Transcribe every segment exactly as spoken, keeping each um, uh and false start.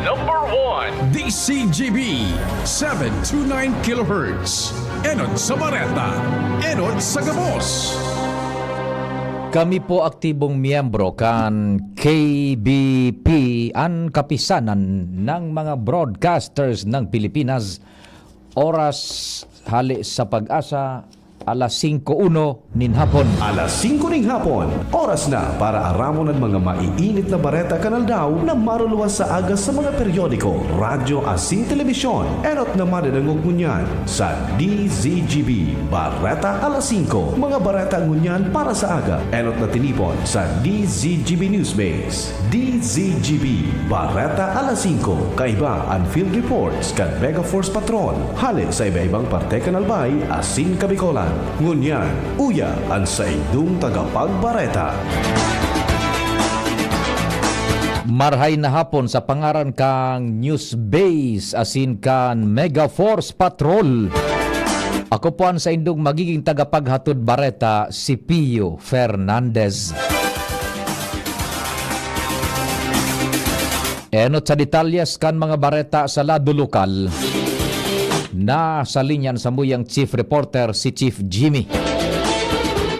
Number one. D C G B, seven two nine kilohertz. Enot sa Bareta, enot sa Gabos. Kami po aktibong miyembro kan K B P, an Kapisanan ng mga Broadcasters ng Pilipinas. Oras hali sa Pag-asa, alas singko uno nin hapon. Alas singko ning hapon, oras na para aramon an mga maiinit na bareta kan aldaw na maruluwas sa aga sa mga periodiko, radyo asin telebisyon. Enot na madadangog ngunyan sa D Z G B Bareta Alas Singko. Mga bareta ngunyan para sa aga, enot na tinipon sa D Z G B Newsbase. D Z G B Bareta Alas Singko. Kaiba an field reports kan Mega Force Patrol hale sa iba-ibang parte kan Albay asin Kabicolan. Ngunyan, uya an saindong tagapagbareta. Marhay na hapon sa pangaran kang Newsbase asin kan Mega Force Patrol. Ako po an saindong magiging tagapaghatod bareta, si Pio Fernandez. Enot sa detalyes kan mga bareta sa lado lokal. Nasa linya an samuyang chief reporter, si Chief Jimmy.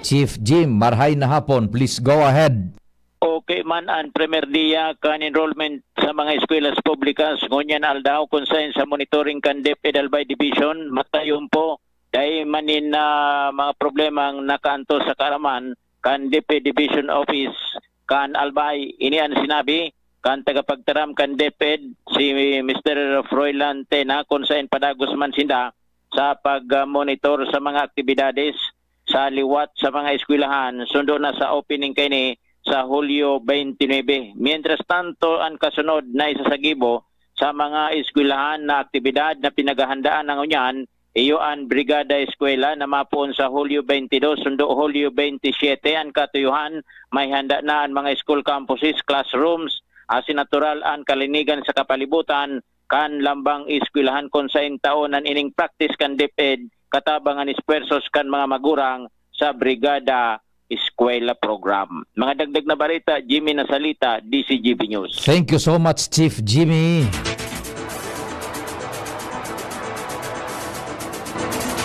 Chief Jim, marhay na hapon. Please go ahead. Okay man an primer dia kan enrollment sa mga eskwelahan publikas ngunyan aldaw, kun saen sa monitoring kan DepEd Albay Division, matayumpo, dai man nin, ah, mga problemang nakaantos sa kaaraman kan DepEd Division Office kan Albay. Ini an sinabi kan tagapagtaram kan DepEd, si Mister Froilan Tena, kun saen padagos man sinda sa pag-monitor sa mga aktibidades sa liwat sa mga eskwelahan, sundo na sa opening kaini sa Hulyo twenty-nine. Mientras tanto, an kasunod na isasagibo sa mga eskwelahan na aktibidad na pinaghahandaan na ngunyan, iyo an Brigada Eskwela na mapoon sa Hulyo twenty-dos, sundo Hulyo twenty-seven an katuyohan. May handa na an mga school campuses, classrooms, asin natural an kalinigan sa kapalibutan kan lambang eskwelahan, kun saen taon an ining practice kan DepEd katabang an esfuerzos kan mga magurang sa Brigada Eskwela Program. Mga dagdag na bareta, Jimmy Nasalita, D Z G B News. Thank you so much, Chief Jimmy.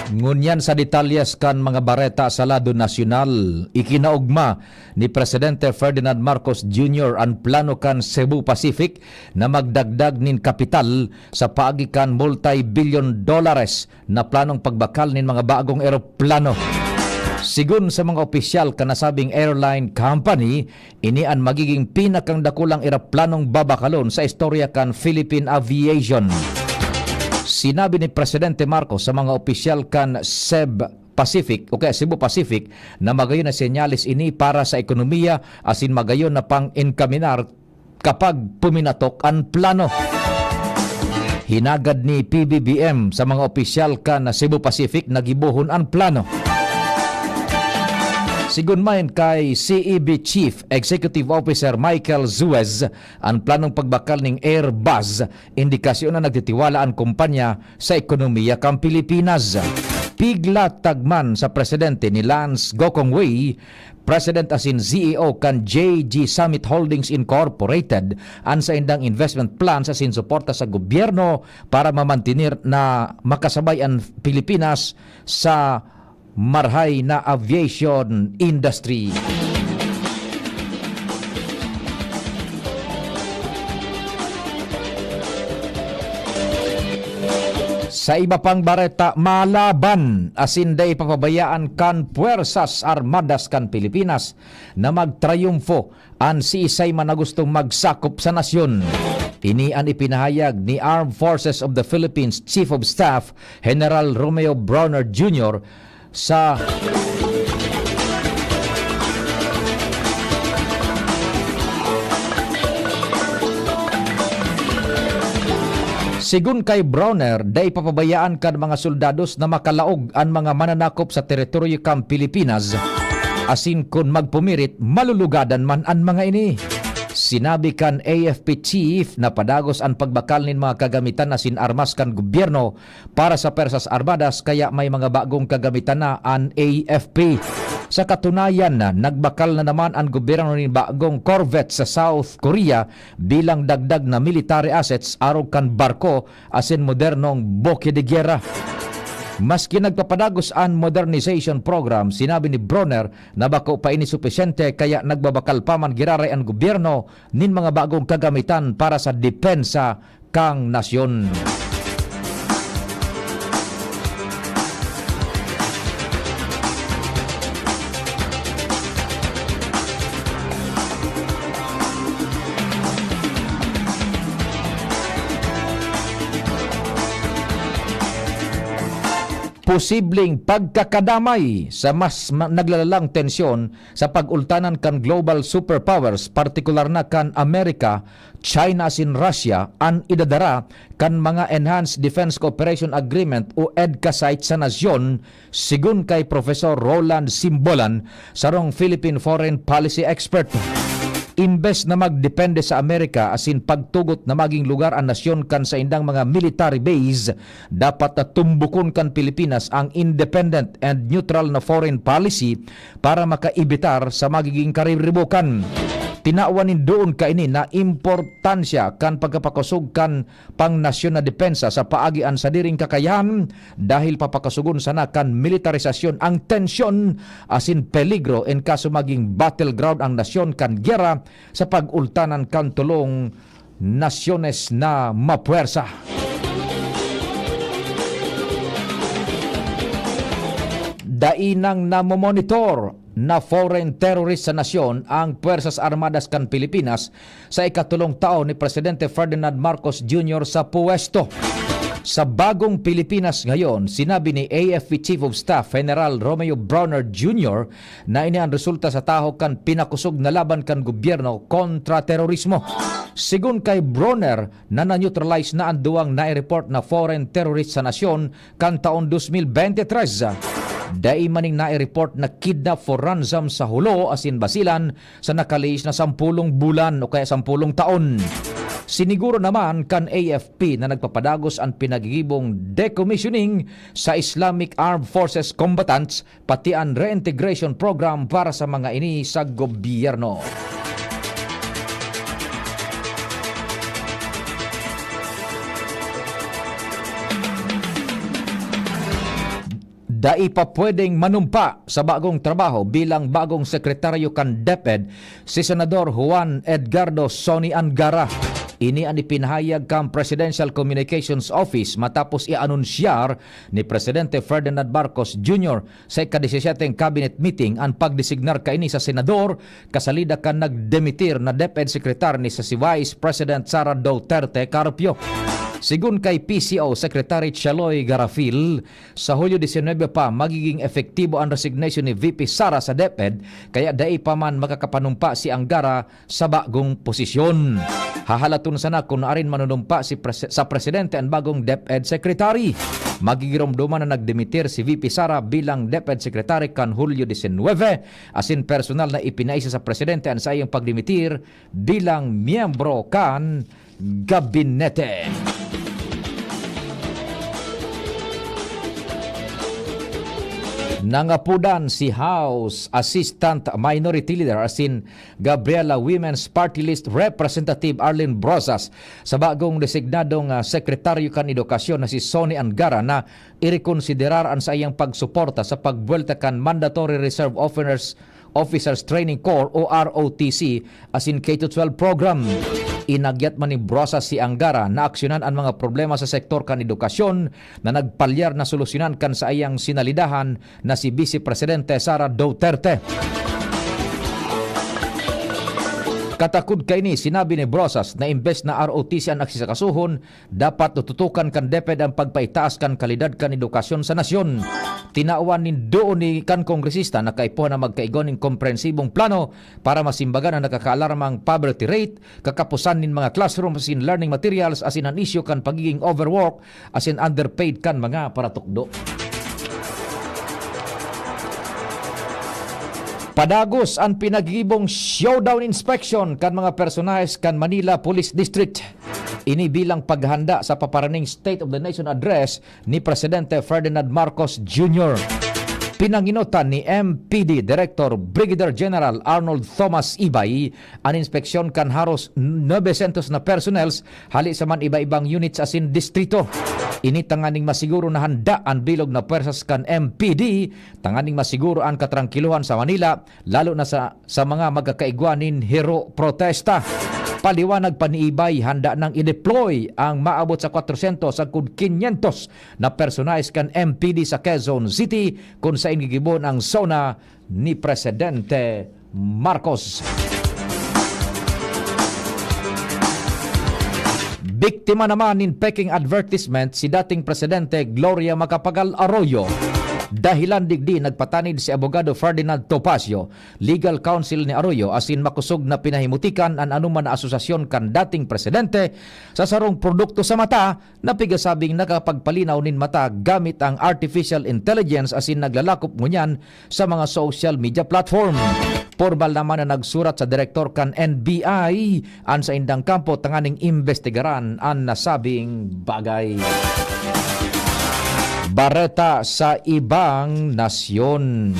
Ngunyan sa detalyes kan mga bareta sa lado nasyonal, ikinaogma ni Presidente Ferdinand Marcos Junior an plano kan Cebu Pacific na magdagdag nin kapital sa paagi kan multi-billion dolares na planong pagbakal nin mga bagong eroplano. Sigon sa mga opisyal kan nasabing airline company, ini an magiging pinakang dakulang eroplanong babakalon sa istorya kan Philippine Aviation. Sinabi ni Presidente Marcos sa mga opisyal kan Ceb Pacific o kaya Cebu Pacific na magayon na senyales ini para sa ekonomiya asin magayon na pang-enkaminar kapag puminatok an plano. Hinagad ni P B B M sa mga opisyal kan Cebu Pacific na gibohon an plano. Sigon man kay C E B Chief Executive Officer Michael Zuez, an planong pagbakal ning Airbus, indikasyon na nagtitiwala an kompanya sa ekonomiya kan Pilipinas. Piglatag man sa presidente ni Lance Gokongwei, President asin C E O kan J G Summit Holdings Incorporated, an saindang investment plans asin suporta sa gobyerno para mamantener na makasabay an Pilipinas sa marhay na aviation industry. Sa iba pang bareta, malaban asin dai papabayaan kan Puwersas Armadas kan Pilipinas na magtrayumfo an siisay man na gustong magsakop sa nasyon. Ini an ipinahayag ni Armed Forces of the Philippines Chief of Staff General Romeo Brawner Junior sa Sigon kay Brawner, dai papabayaan kan mga soldados na makalaog an mga mananakop sa teritoryo kan Pilipinas, asin kun magpumirit, malulugadan man an mga ini. Sinabi kan A F P chief na padagos an pagbakal nin mga kagamitan asin armas kan gobyerno para sa Pwersas Armadas, kaya may mga bagong kagamitan na an A F P. Sa katunayan, nagbakal na naman an gobyerno nin bagong corvette sa South Korea bilang dagdag na military assets arog kan barko asin modernong buke de giyera. Maski nagpapadagos an modernization program, sinabi ni Bronner na bako pa ini supisyente, kaya nagbabakal pa man giraray an gobyerno nin mga bagong kagamitan para sa depensa kan nasyon. Posibleng pagkakadamay sa mas ma-, naglalalang tensyon sa pag-ultanan kan global superpowers, partikular na kan Amerika, China asin Russia, an idadara kan mga Enhanced Defense Cooperation Agreement o EDCA site sa nasyon, sigon kay Professor Roland Simbolan, sarong Philippine foreign policy expert. Imbes na magdepende sa Amerika asin pagtugot na maging lugar an nasyon kan saindang mga military base, dapat na tumbukon kan Pilipinas ang independent and neutral na foreign policy para makaibitar sa magiging kariribokan. Tinawan nin duon kaini na importansya kan pagkapakosog kan pangnasyon na depensa sa paagi an sadiring kakayahan, dahil papakasogon sana kan militarisasyon ang tensyon asin peligro in kaso maging battleground ang nasyon kan giyera sa pag-ultanan kan tolong nasyones na mapuwersa. Dai nang namomonitor na foreign terrorist sa nasyon ang Puwersas Armadas kan Pilipinas sa ikatolong taon ni Presidente Ferdinand Marcos Junior sa puwesto. Sa bagong Pilipinas ngayon, sinabi ni A F P Chief of Staff General Romeo Brawner Junior na ini an resulta sa tahaw kan pinakosog na laban kan gobyerno kontra terorismo. Sigon kay Brawner, na na-neutralize na an duwang nai-report na foreign terrorist sa nasyon kan taon dos mil bente tres. Dai man nin nai-report na kidnap for ransom sa Jolo asin Basilan sa nakalihis na sampolong bulan o kaya sampolong taon. Siniguro naman kan A F P na nagpapadagos an pinagigibong decommissioning sa Islamic Armed Forces combatants, pati an reintegration program para sa mga ini sa gobyerno. Dai pa pwedeng manumpa sa bagong trabaho bilang bagong sekretaryo kan DepEd si Senador Juan Edgardo Sonny Angara. Ini an ipinahayag kan Presidential Communications Office matapos i-anunsyar ni Presidente Ferdinand Marcos Junior sa ika-disisiyete cabinet meeting an pagdesignar kaini sa senador, kasalida kan nagdemitir na DepEd Secretary ni sa si Vice President Sara Duterte Carpio. Sigon kay P C O Secretary Chaloy Garafil, sa Hulyo disinuybe pa magiging epektibo an resignation ni V P Sara sa DepEd, kaya dai pa man makakapanumpa si Angara sa bagong posisyon. Hahalaton sana kun arin manunumpa si prese-, sa presidente an bagong DepEd Secretary. Magigiromdoman na nagdemitir si V P Sara bilang DepEd Secretary kan Hulyo disinuybe, asin personal na ipinaisa sa presidente an saiyang pagdemitir bilang miyembro kan gabinete. Nangapodan si House Assistant Minority Leader asin Gabriela Women's Party List Representative Arlene Brosas sa bagong designadong, ah, sekretaryo kan edukasyon na si Sonny Angara na irekonsiderar an saiyang pagsuporta sa pagbuwelta kan Mandatory Reserve Officers, Officers Training Corps o R O T C asin K to twelve program. Inagyat man ni Brosas si Angara na aksyonan an mga problema sa sektor kan edukasyon na nagpalyar na solusyonan kan saiyang sinalidahan na si Vice Presidente Sara Duterte. Katakod kaini, sinabi ni Brosas na imbes na R O T C an aksakasuhon, dapat tututukan kan DepEd an pagpaitaas kan kalidad kan edukasyon sa nasyon. Tinawan nin duon ni kan kongresista na kaipuhan na magkaigwa nin komprehensibong plano para masimbagan an nakakaalarmang poverty rate, kakapusan nin mga classrooms asin learning materials asin an isyu kan pagiging overwork asin underpaid kan mga paratukdo. Padagos an pinagibong showdown inspection kan mga personahes kan Manila Police District. Ini bilang paghanda sa paparaning State of the Nation Address ni Presidente Ferdinand Marcos Junior. Pinanginotan ni M P D Director Brigadier General Arnold Thomas Ibay an inspeksyon kan haros novecientos na personnels hali sa man iba-ibang units asin distrito. Ini tanganing masiguro na handa an bilog na pwersas kan M P D, tanganing masiguro an katrangkilohan sa Manila, lalo na sa, sa mga magkakaigwa nin hero protesta. Paliwanag pa ni Ibay, handa nang i-deploy ang maabot sa kwatrosyentos sagkod kinyentos na personahes kan M P D sa Quezon City, kun saen gigibon ang SONA ni Presidente Marcos. Biktima naman nin peking advertisement si dating Presidente Gloria Macapagal Arroyo. Dahilan digdi, nagpatanid si Abogado Ferdinand Topacio, legal counsel ni Arroyo, asin makosog na pinahimutikan an anoman na asosasyon kan dating presidente sa sarong produkto sa mata na pigasabing nakapagpalinaw nin mata gamit ang artificial intelligence asin naglalakop ngunyan sa mga social media platform. Pormal naman na nagsurat sa direktor kan N B I an saindang kampo tanganing imbestigaran an nasabing bagay. Bareta sa ibang nasyon.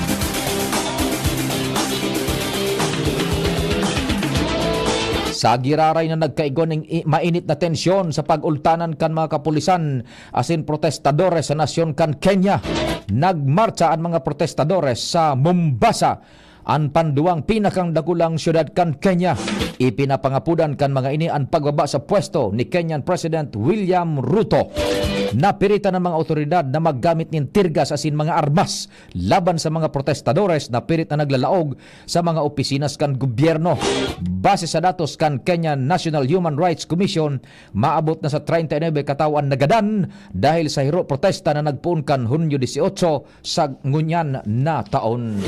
Sa giraray na nagkaigwa ning i-, mainit na tensyon sa pag-ultanan kan mga kapulisan asin protestadores sa nasyon kan Kenya, nagmartsa an mga protestadores sa Mombasa, an panduwang pinakang dakulang syudad kan Kenya. Ipinapangapodan kan mga ini an pagbaba sa pwesto ni Kenyan President William Ruto. Napiritan ang mga awtoridad na maggamit nin tear gas asin mga armas laban sa mga protestadores na pilit na naglalaog sa mga opisina kan gobyerno. Base sa datos kan Kenyan National Human Rights Commission, maabot na sa treinta y nuebe katawo an nagadan dahil sa hero protesta na nagpoon kan Hunyo dieciocho sa ngunyan na taon.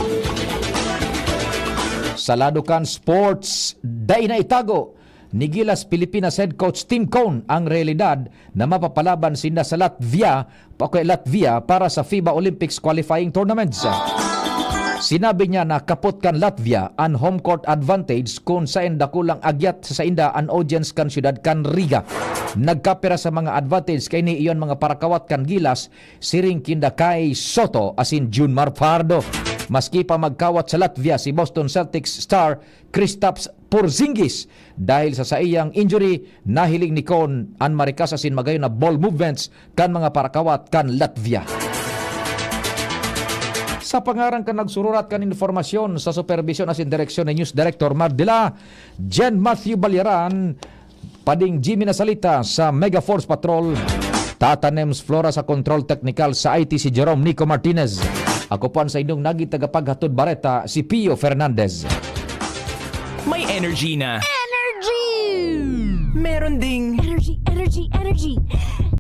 Sa lado kan sports, dai na itago ni Gilas Pilipinas head coach Tim Cone ang realidad na mapapalaban sinda sa Latvia, pa-, Latvia para sa FIBA Olympics qualifying tournaments. Sinabi niya na kapot kan Latvia an home court advantage kun saen dakulang agyat sa sainda an audience kan syudad kan Riga. Nagkapira sa mga advantage kaini iyo an mga parakawat kan Gilas, siring kinda Kai Sotto asin Junmar Fajardo. Maski pa magkawat sa Latvia si Boston Celtics star Kristaps Porzingis dahil sa saiyang injury, nahiling ni Cone an marikas asin magayon na ball movements kan mga parakawat kan Latvia. Sa pangaran kan nagsururat kan informasyon, sa superbisyon asin direksyon ni News Director Mardila, Jen Matthew Balyaran, pading Jimmy Nasalita sa Mega Force Patrol, Tata Nems Flora sa kontrol teknikal, sa I T si Jerome Nico Martinez. Ako po ang sa inyong naging tagapaghatod bareta, si Pio Fernandez. May energy na. Energy! Meron ding energy, energy, energy.